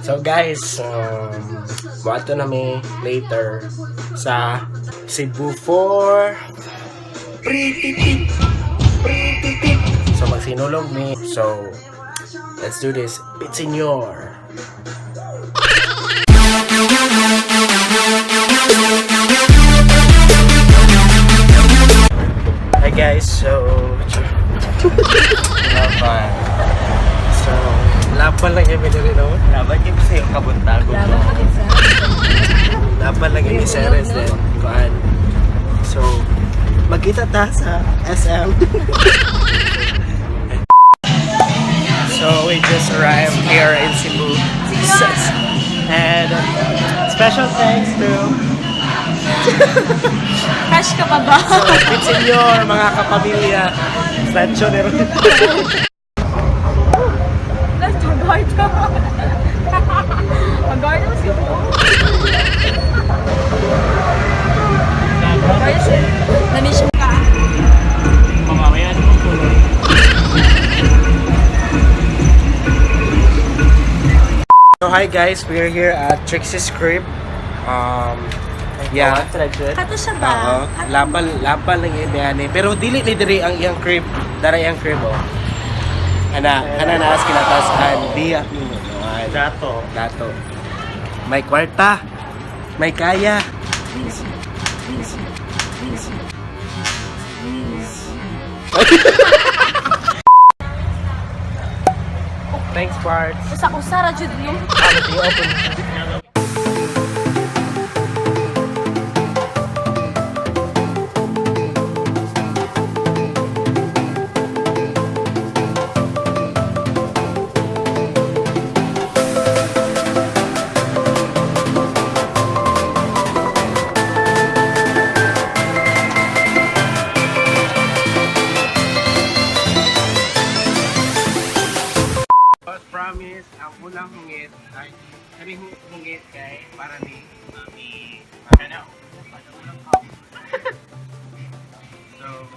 So guys, moadto na mi later sa Cebu for Pretty Tip. Pretty Tip. So magsinulog mi. So let's do this. Pit Senyor. Hi guys, so Laban. So laban lang kami diri, no? Laban yung sa iyong kabuntago. Laban lang kami series din. Kuan. So magkita ta sa SM. So we just arrived here in Cebu. And special thanks to Fresh ka pa ba? Pit Senyor, mga kapamilya. Sancho meron. Let's Jakarta. Jakarta mas ko. Namiss mo ka. Mamaya ano pong tuloy? So hi guys, we are here at Trixie's Crib. Yeah. Kato siya ba? Oo. Lapal, lapal lang yung ani. Pero dili ni diri ang iyang crib. Dara iyang crib oh. Ana, ana naas kinatasan. Diya. Dato. Dato. May kwarta. May kaya. Thanks, Bart. Usa-usa ra jud no. Open. As promise, ang unang hungit ay kami hungit kay para ni Mami. Ano? So,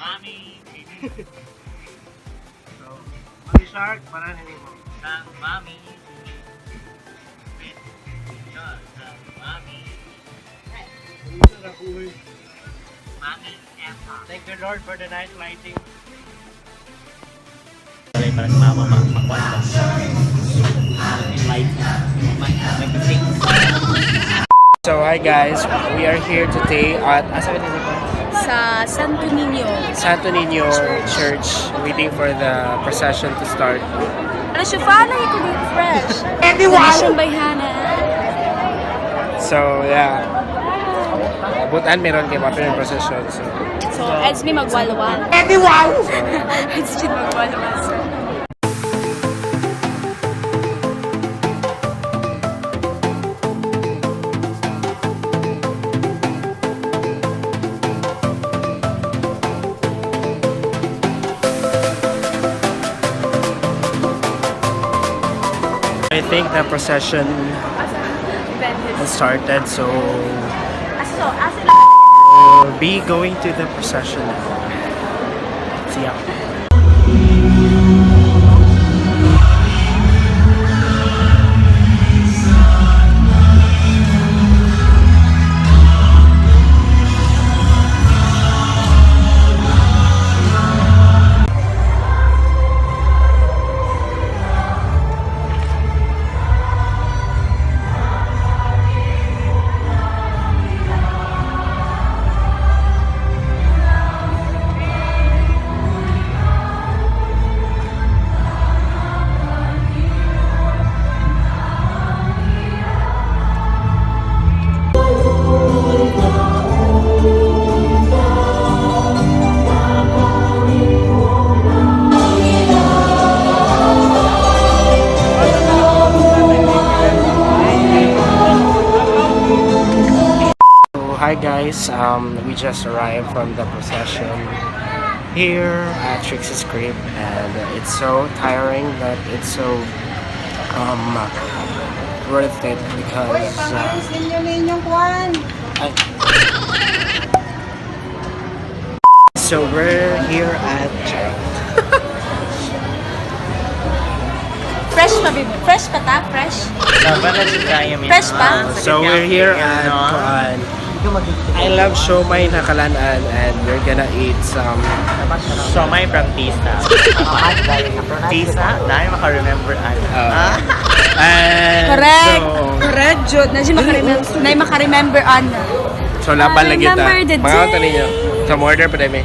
Mami. so, Mami Shark, para ni mo. Sa mami. Wait. Sa mami. Mami. Emma. Thank the Lord for the night lighting. Parang parang mama makuan ba? Light. Mag-sing. So, hi guys, we are here today at asa ba dito? Sa Santo Niño. Santo Niño Church, waiting for the procession to start. Ano siya pa? Lagi ko dito fresh. Everyone! by Hannah. So, yeah. Butan meron kay Papi yung procession. So, So, eds mi magwalwal. Everyone! Eds mi magwalwal. So, I think the procession has started. So, So, asa we'll be going to the procession now. See ya. So, hi guys, we just arrived from the procession here at Trixie's Crib, and it's so tiring, but it's so worth it because so we're here at Fresh Fresh pa, baby. Fresh pa ta? Fresh? Laban na siya kaya mi. Fresh pa? So we're here at kuan. I Love Siomai na Kalanaan and we're gonna eat some Siomai from Tisa. Tisa? Dahil maka-remember ana. And Correct. So, Correct, Jud. Na siya makaremember. Na makaremember, Ana. So laban lagi ta. Remember the Mga day. ninyo. So order pa mi.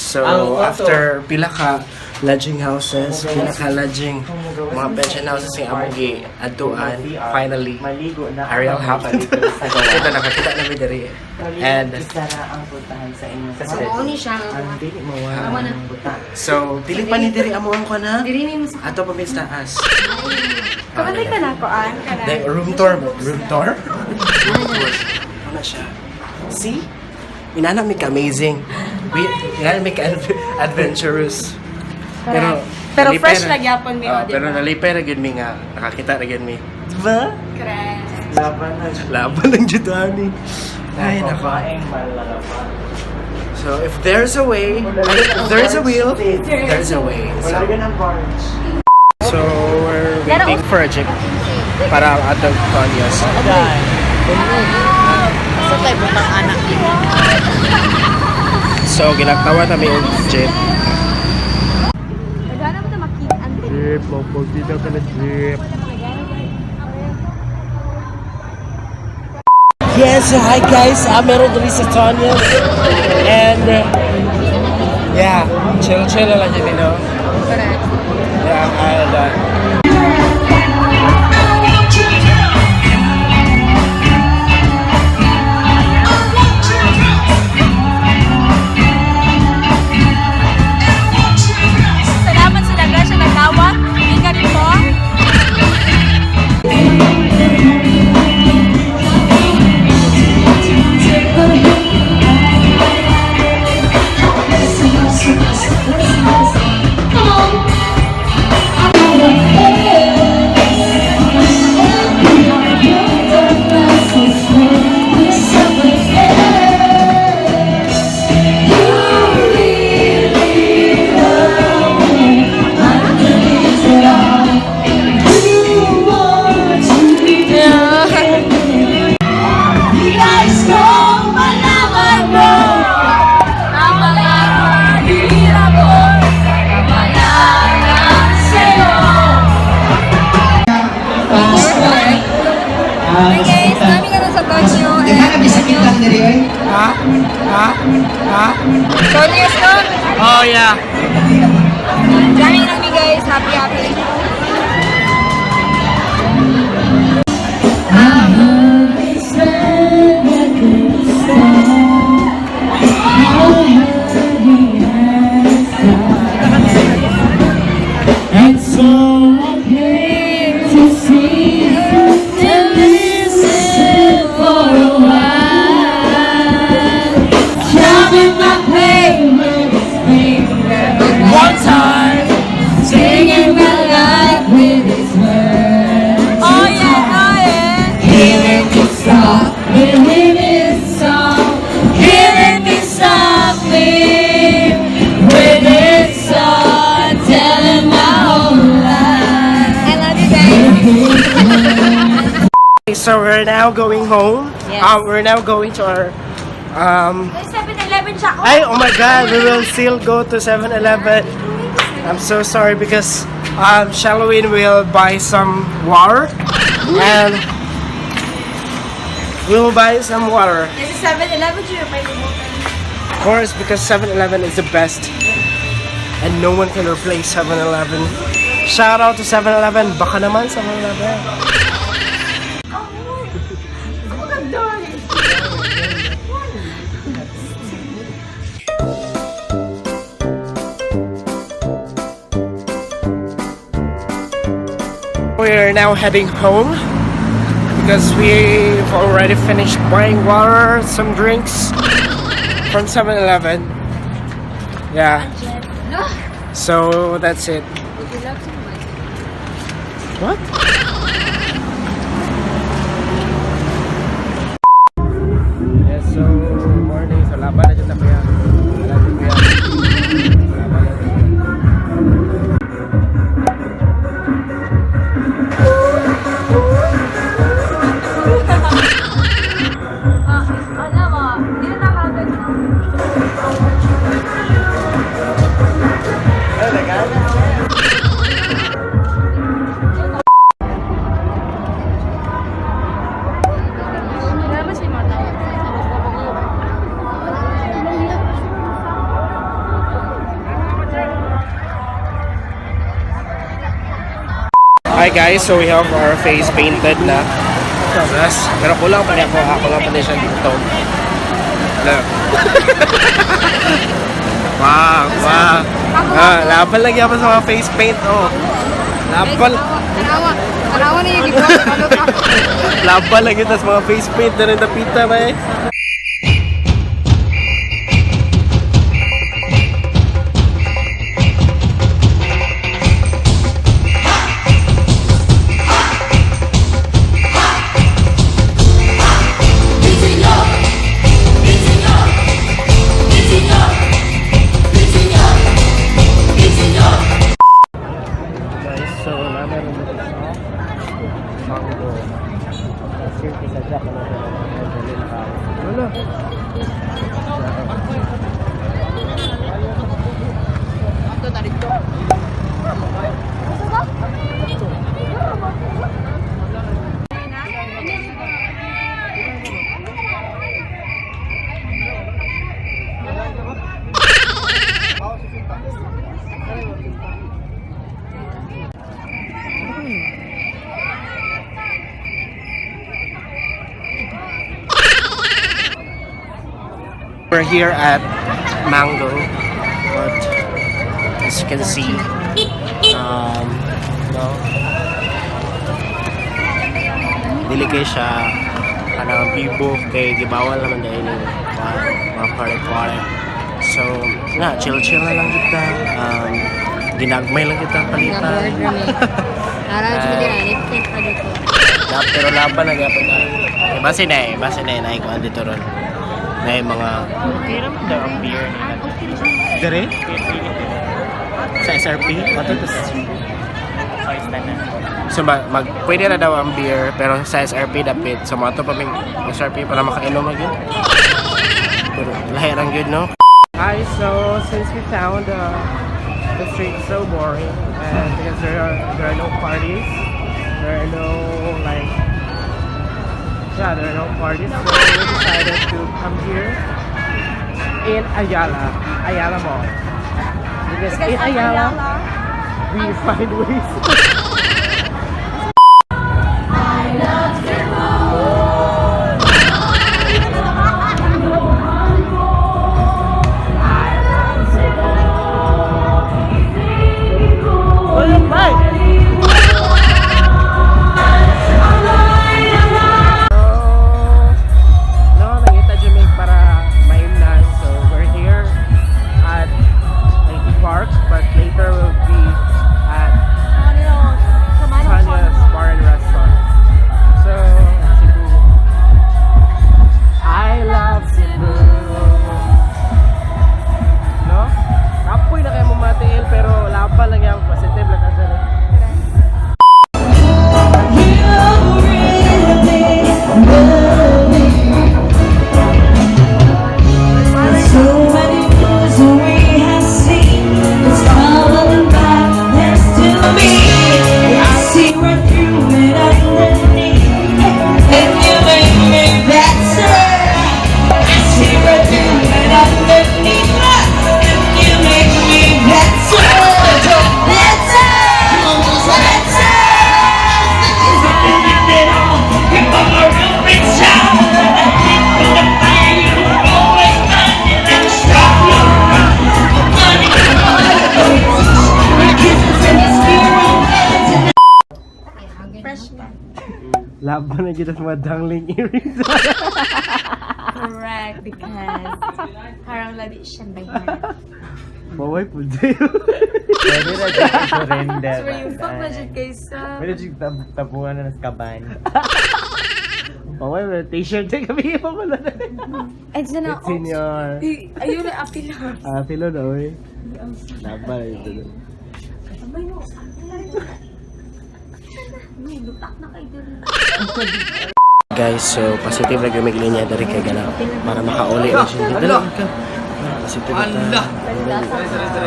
So, after pila ka lodging houses, pila ka lodging, mga pension houses yung among gi-adtuan, finally, Maligo na. Ariel happened. Kita nakakita na mi diri. And Isa na ang puntahan sa inyong Ni siya. Ang dili mo wa. So, dili pa ni diri amo ang kana. Diri ni mo sa Ato pa mi sa taas. Kabantay ka na ko, An. Ka na. Then, room tour ba? Room tour? Room tour. Ano siya? See? Inana mi ka amazing. We inana mi ka adventurous. Pero Pero nalipay fresh na gyapon mi, Oh, oh, di pero ba? nalipay ra gyud mi nga nakakita ra gyud mi. Diba? Correct. Laban na siya. Laban lang jud ani. Ay nako. Babaeng malalaban. So if there's a way, ay, if there's a will, there's a way. So, Wala ng barge. So we're waiting for a jeep para atong Tonyas. Sa tayo butang anak. So ginagtawa na mi og jeep. Nagana mo ta makita. Jeep, mapagdito ka na jeep. Yes, so hi guys. I'm Meron diri sa Tonyas. And yeah, chill chill lang yun. Correct. Yeah, and Salamat sa laga siya nagdawat. Ingat rin po. Guys, kung malaman mo ang mga hirap ko, wala na sa'yo. Hi guys, kami ka na sa Tonyo. Ha? Ha? Ha? Tonyo Stone. Oh yeah. Jamming namin guys, happy happy. And so I'm here to see her and listen for a while. Counting my pain with his finger. One time. Singing my life with his words. Oh yeah. Hearing me softly with his song. Hearing me softly with his song. Telling my whole life. I love you guys. So we're now going home. Yes. We're now going to our 7-Eleven siya. Oh, Ay, oh my God, we will still go to 7-Eleven. I'm so sorry because Shalloween will buy some water and we will buy some water. This is 7-Eleven siya. May lumutan. Of course, because 7-Eleven is the best and no one can replace 7-Eleven. Shout out to 7-Eleven. Baka naman 7-Eleven. We are now heading home because we've already finished buying water, some drinks from 7-Eleven. Yeah. So that's it. What? Yes, so morning. So laban na dyan na kuya. Wala din kuya. Laban na dyan. Ano mo? Hindi na nakagad. Wala ba siya mga tao? Hi guys, so we have our face painted na. Yes, pero kulang pa rin ako. Ha? Kulang pa rin siya dito. Look. Wow. Ah, laban lagi ako sa mga face paint, oh. Laban, Tanawa. Tanawa na yung gibuhat. laban lagi tas mga face paint na rin napita, ba eh. Guys, so wala meron dito sa Mango. Sirte sa Jack, ano ba? Wala. We're here at Mango, but as you can see, no, dili kay siya kanang bibo kay gibawal naman dahil ni mga pare-pare. So, na chill-chill na lang kita. Ginagmay lang kita palitan. Araw, lipstick pa dito. Pero laban na gyapon na. Eh, base na eh, naikuan dito ron. Na yung mga Okay raman daw ang beer nila. Dere? Sa SRP? What is Ayos na na. So mag pwede na daw ang beer pero sa SRP dapit. So mga to pa may SRP para makainom lagi. Pero lahi rang gyud no. Hi, so since we found the street so boring and because there are no parties, there are no like yeah, there are no parties, so we decided to come here in Ayala, Ayala Mall. Because in Ayala, we find ways. No, nangita Jamaica para maimnan. So we're here at IT Park, but later we'll be at Tanya's Bar and Restaurant. So, Cebu. I love Cebu. No? Kapoy na kayo mamatiil pero laban lang yan. Positive lang kasi. So many fools we have seen. It's all back next to me. I see right through it underneath, and you make me better. I see right through it underneath, and you make me better, better, better. Fresh pa. Laban na kita sa mga dangling earrings. Correct, because harang labi siya ba yan? Baway po dito. Pwede na dyan surrender. Fuck na siya kaysa. Pwede dyan tabuhan na ng kaban. Paway, may t-shirt din kami pa pala na. Ay, dyan na. Senior. Ayun na, apil na. Ah, pilo na, oy. Laban ito. Guys, so positive na gumig linya dari kay gana para makauli na siya. Dali ka. Positive na.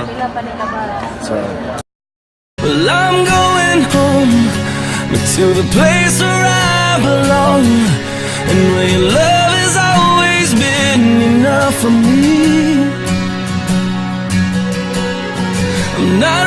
Pila pa nila ba? So, Well, I'm going home to the place where I belong and where your love has always been enough for me. I'm not